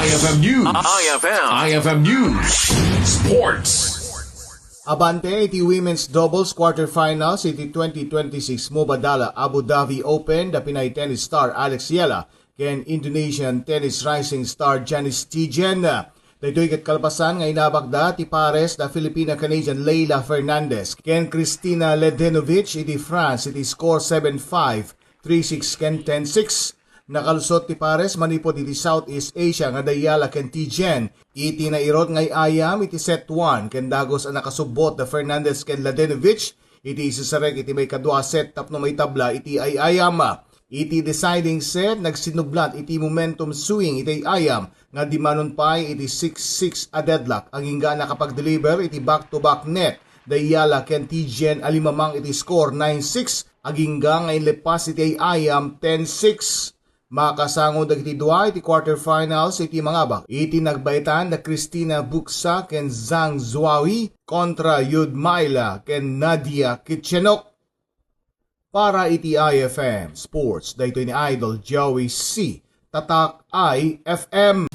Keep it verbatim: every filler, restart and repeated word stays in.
I F M News. I F M. I F M News. Sports. Abante iti women's doubles quarterfinals iti twenty twenty-six MOBA Dala Abu Dhabi Open, da Pinay tennis star Alex Yela ken Indonesian tennis rising star Janice Tijen. Daytoy ket kalpasan nga inabakda ti pares da Filipina-Canadian Leila Fernandez ken Kristina Mladenovic iti France iti score seven five, three six ken ten six. Nakalusot ti pares manipud iti Southeast Asia nga da Yela ken Tijen iti nairot nga ay-ayam iti set one ken dagus a nakasubbot da Fernandez ken Mladenovic iti isisarek iti maikadua set tapno maitabla iti ay-ayam. Iti deciding set, nagsinublat iti momentum swing iti ay-ayam nga dimanon pay iti six six a deadlock agingga nakapag-deliver iti back-to-back net da Yela ken Tijen a limamang iti score nine six agingga nga inlepas iti ay-ayam ten six. Makasango dagiti dua iti quarterfinals iti mangabak iti nagbaetan da Kristina Bucsa ken Zhang Zhuawi kontra Yudmaila ken Nadia Kichenok. Para iti I F M Sports, daytoy ni Idol Joey C. Tatak I F M.